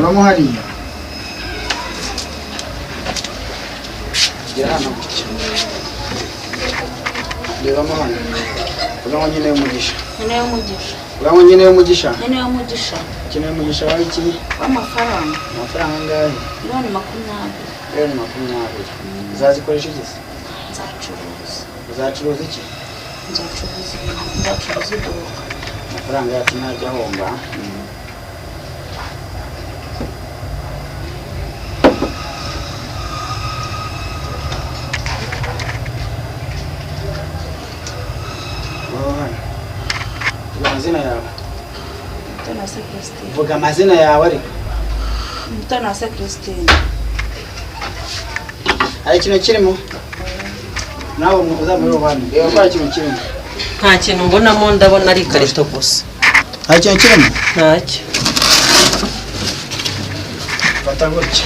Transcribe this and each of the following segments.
Rebamo hariya. Gera hano gutya. Rebamo hano. Uvuga ngo nkeneye umugisha. Nkeneye umugisha. Uvuga ngo nkeneye umugisha. Nkeneye umugisha. Ukeneye umugisha wawe iki? W'amafaranga. Amafaranga angahe? Miliyoni 20. Miliyoni 20. Uzazikoresha iki se? Nzacuruza. Uzacuruza iki? Nzacuruza ibintu. Nzacuruza iduka. Amafaranga yacu ntajya ahomba. Wowe hano. Vuga amazina yawe. Mutanase Christine. Vuga amazina yawe ariko. Mutanase Christine. Hari ikintu kirimo? Nawe uzamuri hano. Reba ko hari ikintu kirimo. Nta kintu mbonamo, ndabona ari ikarito gusa. Hari ikintu kirimo? Ntacyo. Fata gutya.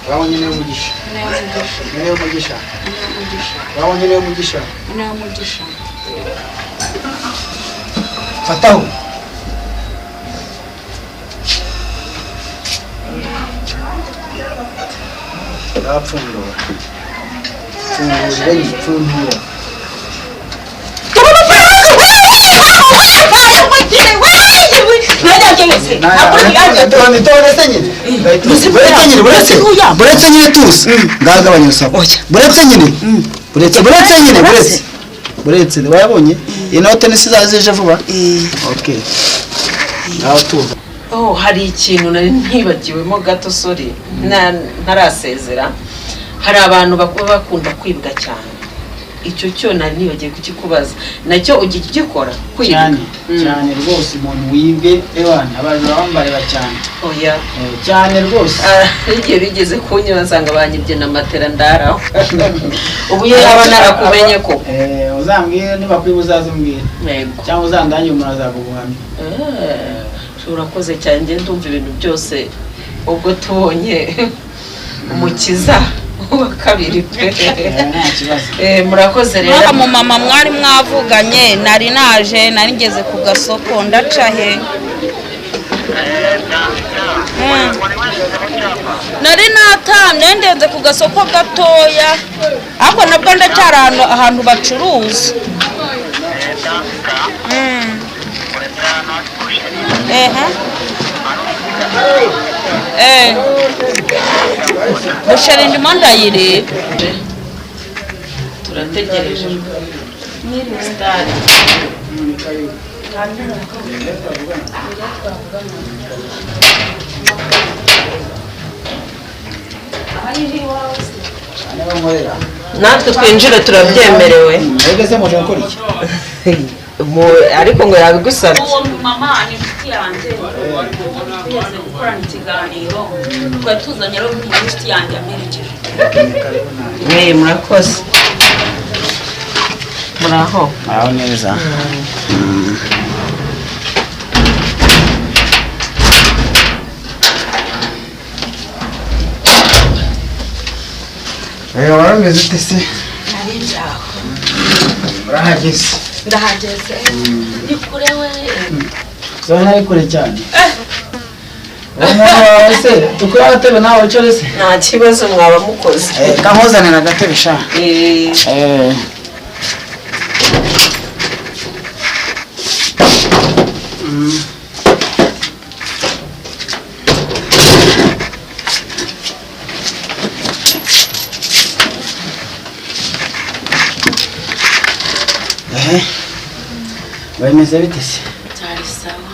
Wawe nyine umugisha. Nkeneye umugisha. Nyine umugisha. Nkeneye umugisha. Wawe nyine umugisha. Nkeneye umugisha. Fataho. Ndapfundura. Pfundura nyine, pfundura. Buretse nyine, buretse. Buretse nyine tuzi. Ngagabanya urusaku. Buretse nyine. Buretse, buretse nyine, buretse. Buretse, wayabonye? Inote ni zije vuba? Okay. Ngaho tuza. Oh, hari ikintu nari ntibagiwemo gato, sorry, ntarasezera. Hari abantu baba bakunda kwibwa cyane. Icyo cyo nari nibagiwe kukikubaza. Nacyo ujya ugikora? Kwibwa. Cyane, cyane rwose umuntu wibwe, ewana, abajura bambareba cyane. Oya. Cyane rwose. Igihe bigeze kunyura nsanga banyibye na matera ndaraho. Ubu iyo yaba narakumenye ko. Uzambwire niba kwiba uzaze umbwire. Yego. Cyangwa uzandange umuntu azakuguhamya. Urakoze cyane, njye ndumva ibintu byose ubwo tubonye umukiza wa kabiri pe. Nta kibazo. Murakoze rero. Mwaka mu mama mwari mwavuganye, nari naje, nari ngeze ku gasoko ndaca he. Nari natamye ndenze ku gasoko gatoya, ariko nabwo ndacyari ahantu bacuruza. Busheri ndimo ndayireba. Turategereje. Natwe twinjire turabyemerewe. Mwebwe se muje gukora iki? Ariko ngo yabigusabye. Uwo mama ni inshuti yanjye, tugeze gukorana ikiganiro, twari tuzanye rero n'umuntu w'inshuti yanjye amperekeje. Murakoze. Muraho. Muraho neza. Warameze ute se? Nari ndaho. Urahageze? Ndahageze. Ni kure we. Zona ari kure cyane. Uwo muntu wawe se tukure agatebe nawe wicare se? Nta kibazo mwaba mukoze. Kankuzanira agatebe sha. Bimeze bite se? Byari sawa.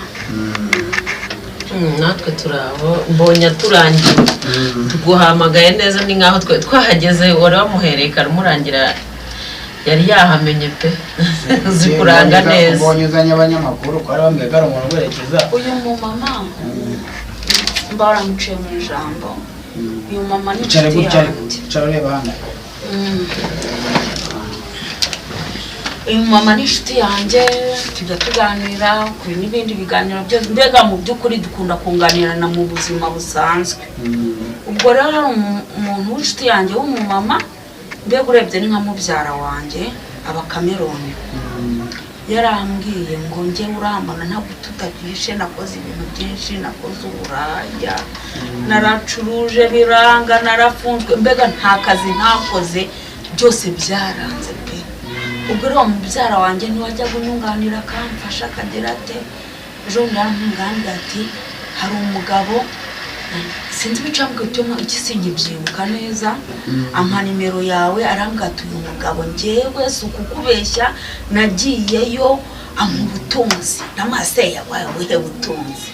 Natwe turabo mbonye turangiye. Tuguhamagaye neza ni nkaho twe twahageze, wari wamuhereye karamurangira, yari yahamenye pe. Zikuranga neza. Mbonye uzanye abanyamakuru ko ari bambwiye ko ari umuntu werekeza. Uyu mumama mbaramuciye mu ijambo. Uyu mama ni Icara inshuti gutya ariko, yanjye. icara ureba hano. Uyu mama ni inshuti yanjye, tujya tuganira kuri n'ibindi biganiro byose, mbega mu by'ukuri dukunda kunganirana mu buzima busanzwe. Ubwo rero hari umuntu w'inshuti yanjye w'umumama, mbega urebye ni nka mubyara wanjye, aba Cameroon. Yarambwiye ngo njye urambona ntabwo tutagishe, nakoze ibintu byinshi, nakoze uburaya, naracuruje biranga, narafunzwe, mbega nta kazi ntakoze, byose byaranze pe. Ubwo rero mubyara wanjye ntiwajya kunyunganira akamfasha akagira ate, ejo bundi yarankunganira ati hari umugabo sinzi ibicambwe byo iki sinkibyibuka neza, ampa nimero yawe, arambwira ati uyu mugabo njyewe si ukukubeshya nagiyeyo ampa ubutunzi n'amase yabaye ubuhe butunzi,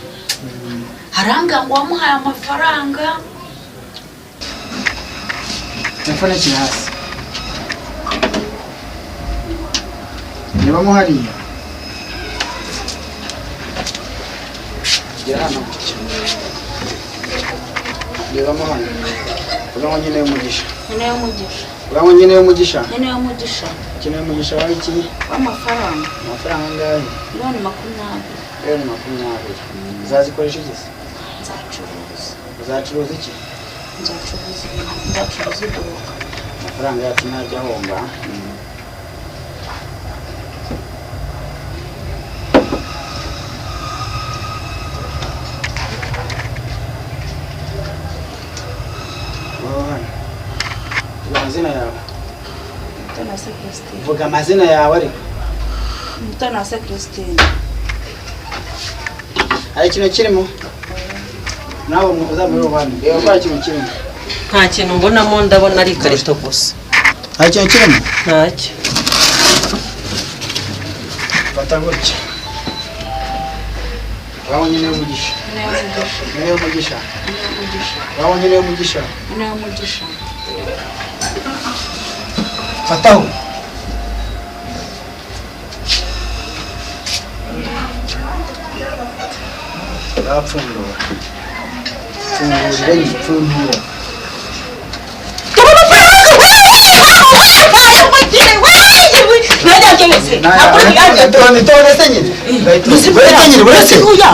arambwira ngo wamuhaye amafaranga. Telefone kiri hasi, nibamo hariya, gera hano gutya, rebamo hano, uranywa nyine y'umugisha, nyine y'umugisha, uranywa nyine y'umugisha, nyine y'umugisha, nyine y'umugisha wawe iki? W'amafaranga. Amafaranga angahe? 20,000,000. 20,000,000. Uzazikoresha iki se? Nzacuruza. Uzacuruza iki? Nzacuruza ibintu, nzacuruza iduka. Amafaranga yacu ntajya ahomba. Vuga amazina yawe. Mutanase Christine. Vuga amazina yawe ariko. Mutanase Christine. Hari ikintu kirimo? Nawe uzamuri ubandi. Reba ko hari ikintu kirimo. Nta kintu mbonamo, ndabona ari ikarito gusa. Hari ikintu kirimo? Ntacyo. Fata gutya. Wawe nyine y'umugisha. Nyine y'umugisha. Wawe nyine y'umugisha. Nyine y'umugisha. Fataho. Bapfundura. Pfundura, pfundura.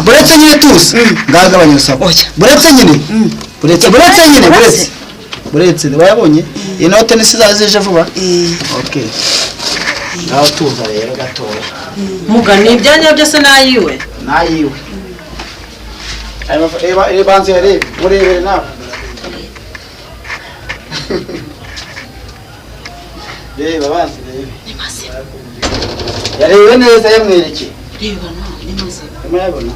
Buretse nyine tuzi ngagabanya urusaku, buretse nyine, buretse nyine, buretse wayabonye inote ni zije vuba. Okay, ngaho tuza rero gatoya. Muga ni ibyanya byose nayiwe nayiwe. Reba banze yarebe murebere nawe, reba banze rebe yarebe neza, yamwerekeye. Reba nawe ni mazima. Murabona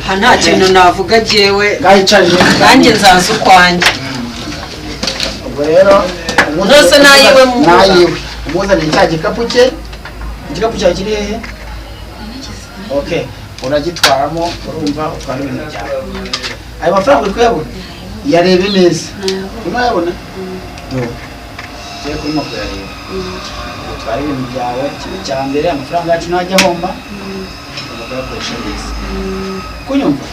ha nta kintu navuga jyewe, nanjye nzaza ukwanjye. Ubwo rero nose nayiwe, nayiwe umuzaniye cya gikapu cye. Igikapu cyawe kiri hehe? Okay, uragitwaramo, urumva utwara ibintu byawe. Ayo mafaranga uri kuyabona? Yarebe neza. Urayabona? Tugiye kurimo kuyareba. Utwara ibintu byawe, ikintu cya mbere amafaranga yacu ntajya ahomba, ugomba kuyakoresha neza. Kunyumva?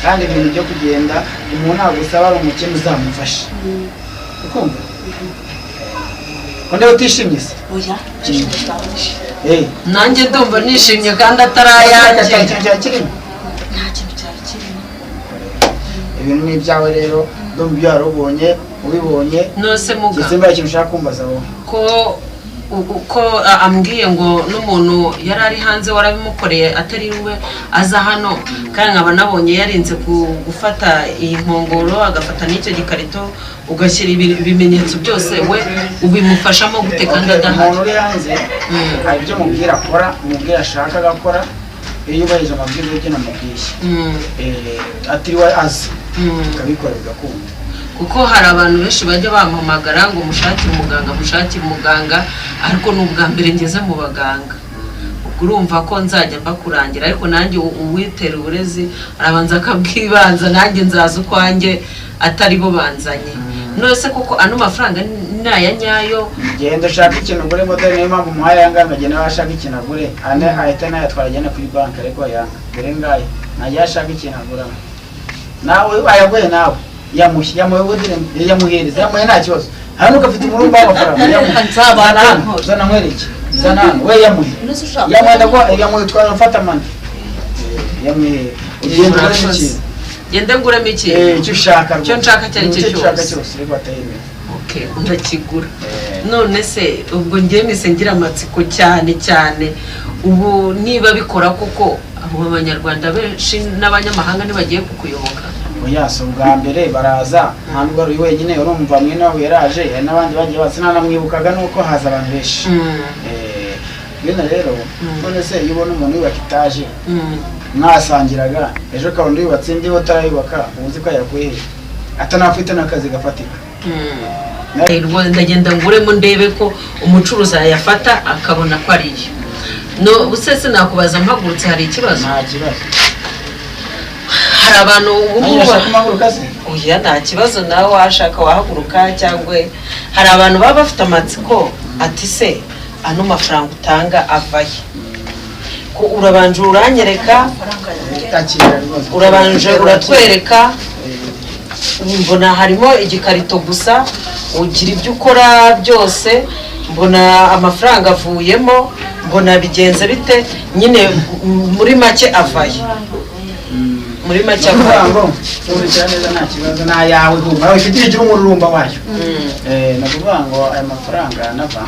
Kandi ibintu byo kugenda umuntu nagusaba ari umukene uzamufashe. Ukumva? Ko ndeba utishimye se? Oya, nanjye ndumva nishimye kandi atari ayanjye. Nta kintu kirimo. Nta kintu cyari kirimo. Ibintu ni ibyawe rero, ndumva ibyo warubonye, ubibonye. Nose muga. Simba ikintu ushaka kumbaza wowe. Ko uko ambwiye ngo n'umuntu yari ari hanze warabimukoreye atari we aza hano, kandi nkaba nabonye yarinze gufata iyi nkongoro agafata n'icyo gikarito, ugashyira ibimenyetso byose, we ubimufashamo gute kandi adahari? Umuntu uri hanze hari ibyo mubwira akora, mubwira ashaka agakora, iyo yubahirije amabwiriza y'ibyo namubwiye atiriwe aza akabikora bigakunda. Kuko hari abantu benshi bajya bampamagara ngo mushakire umuganga, mushakire umuganga, ariko ni ubwa mbere ngeze mu baganga. Ubwo urumva ko nzajya mbakurangira, ariko nanjye uwitera uburezi arabanza akabwibanza, nanjye nzaza ukwanjye atari bo banzanye. Nose koko ano mafaranga ni aya nyayo? Genda ushaka ikintu ugure modeli, niyo mpamvu umuhaye aya ngaya, agenda aho ashaka ikintu agure, ane ahita anayatwara agenda kuri banki, ariko yanga dore ngaya ntajya ashaka ikintu aguramo. Nawe ayaguhe, nawe yamuhe yamuhereza, yamuhe nta kibazo. Hano ugafite umurumba w'amafaranga, Nzabana hano zana nkwereke, zana hano we yamuhe, yamuhe ndakwa yamuhe utwara mfata mani yamuhe ugenda uguremo ikintu. Genda nguremo ikintu Icyo ushaka, icyo nshaka icyo ari cyo cyose, cyose ariko atayemera. Okay, ndakigura. None se ubwo ngiye mise ngira amatsiko cyane cyane, ubu niba bikora koko, abo banyarwanda benshi n'abanyamahanga ntibagiye kukuyoboka? Oya, si ubwa mbere baraza, nta nubwo ari wenyine. Urumva mwene wabo yaraje, hari n'abandi bagiye baza, sinanamwibukaga nuko haza abantu benshi. Bino rero, none se iyo ubona umuntu yubaka itaje, mwasangiraga, ejo ukabona undi yubatse indi, we utarayubaka, uba uzi ko yakuye he atanafite n'akazi gafatika? Rwose ndagenda nguremo ndebe ko umucuruzi yayafata akabona ko ari yo. No ubuse nakubaza mpagurutse, hari ikibazo? Nta kibazo. Hari abantu ubu Nanjye ngubu nashaka kumaguruka se? Oya, nta kibazo, nawe washaka wahaguruka. Cyangwa hari abantu baba bafite amatsiko ati: "Se ano mafaranga utanga avahe?" Ko urabanje uranyereka. Takira rwose. Urabanje uratwereka, mbona harimo igikarito gusa, ugira ibyo ukora byose, mbona amafaranga avuyemo, mbona bigenze bite nyine, muri make avahe? Muri make Ni ukuvuga avahe? ngo nkurikira neza, nta kibazo, ni ayawe, humva ufite igira umururumba wayo. Ni ukuvuga ngo aya mafaranga nava,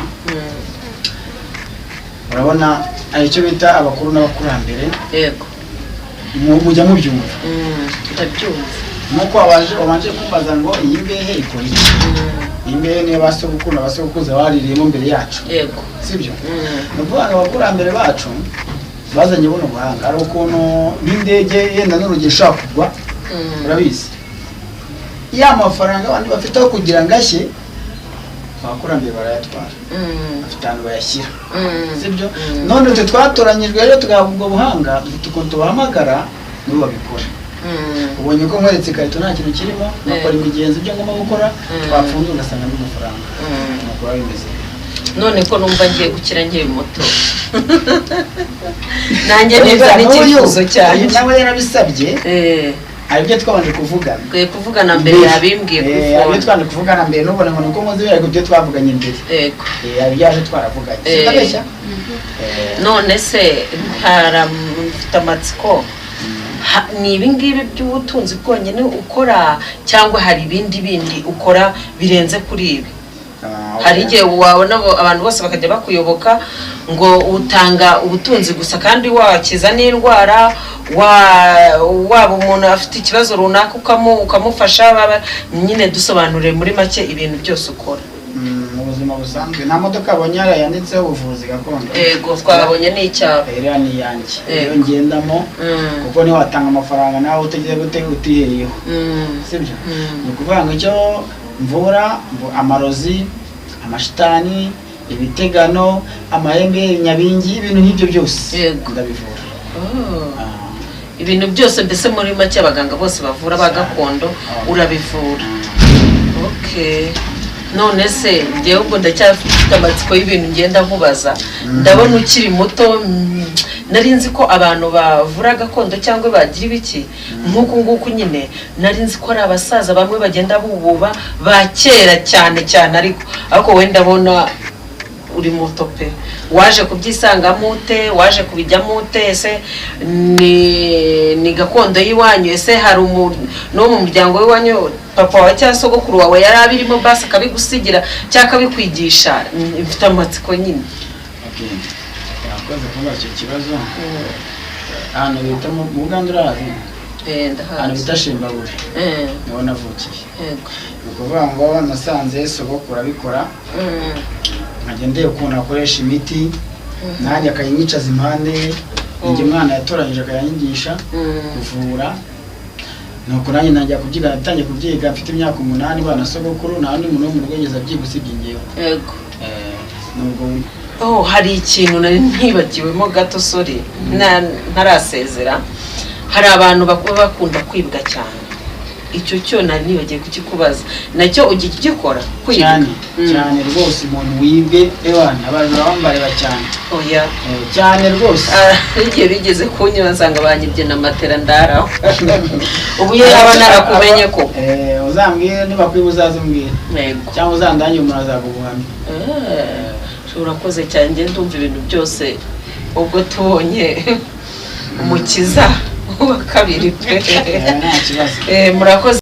urabona hari icyo bita abakuru n'abakurambere. Mujya mubyumva? Ndabyumva. Nk'uko wabanje kumbaza ngo iyi mbehe ikora iki? Iyi mbehe niyo ba sogokuru na ba sogokuruza baririyemo mbere yacu. Sibyo? Ni ukuvuga ngo abakurambere bacu bazanye buno buhanga. Hari ukuntu nk'indege yenda n'urugero ishobora kugwa, urabizi, ya mafaranga abandi bafite aho kugira ngo ashye, abakurambere barayatwara, bafite ahantu bayashyira. Sibyo? None twe twatoranyijwe rero tugahabwa ubwo buhanga, dufite ukuntu tubahamagara nibo babikora. Ubonye ko nkweretse ikarito nta kintu kirimo, nkakora imigenzo ibyo ngomba gukora, twapfundura ugasangamo amafaranga. Nuko biba bimeze. None ko numva ngiye gukira nkiri muto, nanjye niza n'icyifuzo cyanjye. Uyu nawe yarabisabye. Hari ibyo twabanje kuvugana. Twe kuvugana mbere, yabimbwiye kuri Hari ibyo phone. twabanje kuvugana mbere, nubona ngo nuko muzi ariko ibyo twavuganye mbere. Hari ibyaje twaravuganye. Sindabeshya. None se mfite amatsiko, ni ibi ngibi by'ubutunzi bwonyine ukora cyangwa hari ibindi bindi ukora birenze kuri ibi? Hari igihe wabona abantu bose bakajya bakuyoboka ngo utanga ubutunzi gusa, kandi wakiza n'indwara, waba umuntu afite ikibazo runaka ukamufasha, nyine dusobanurire muri make ibintu byose ukora. Mu buzima busanzwe, nta modoka abonye hariya yanditseho ubuvuzi gakondo? Yego, twabonye n'icyapa. Iriya ni iyanjye. Iyo ngendamo, kuko niho watanga amafaranga nawe utagize gute, utihereyeho. Sibyo? Ni ukuvuga ngo icyo mvura, amarozi, amashitani, ibitegano, amahembe, nyabingi, ibintu nk'ibyo byose ndabivura. Oh. Ah. Ibintu byose mbese muri make abaganga bose bavura ba gakondo urabivura. Okay, none se njyewe ubwo ndacyafite amatsiko y'ibintu ngenda nkubaza. Ndabona ukiri muto, nari nzi ko abantu bavura gakondo cyangwa bagira ibiki nk'uku nguku nyine, nari nzi ko ari abasaza bamwe bagenda bububa ba kera cyane cyane, ariko wowe ndabona uri muto pe. Waje kubyisangamo ute? Waje kubijyamo ute? Ese ni gakondo y'iwanyu? Ese hari umuntu no mu muryango w'iwanyu, papa wawe cyangwa sogokuru wawe, yari abirimo basi akabigusigira cyangwa akabikwigisha? Mfite amatsiko nyine. Okay. Yakoze kubaza icyo kibazo. Ahantu bita mu Bugande urahazi? Eh, Ahantu ndahazi. bita Shimbabure niho navukiye. Ni ukuvuga ngo nasanze sogokuru abikora, nkajya ndeba ukuntu akoresha imiti, nanjye akayinyicaza impande. Ninjye mwana yatoranyije akayanyigisha kuvura. Nuko nanjye ntangira kubyiga, natangiye kubyiga mfite imyaka 8 bana sogokuru. Nta wundi muntu wo mu rugo yigeze abyiga usibye njyewe. Nubwo Oh, hari ikintu nari ntibagiwemo gato, sorry, ntarasezera. Hari abantu baba bakunda kwibwa cyane, icyo cyo nari nibagiwe kukikubaza. Nacyo ujya ugikora, kwibwa? Cyane. Cyane rwose, umuntu wibwe, ewana, abantu bambareba cyane. Oya. Cyane rwose. Ah, igihe bigeze kunyura nsanga banyibye na matera ndaraho. Ubu iyo yaba narakumenye ko Uzambwire niba kwiba, uzaze umbwire. Cyangwa uzandange umuntu azaguhamya. Urakoze cyane, njye ndumva ibintu byose ubwo tubonye umukiza wa kabiri pe. Nta kibazo. Murakoze.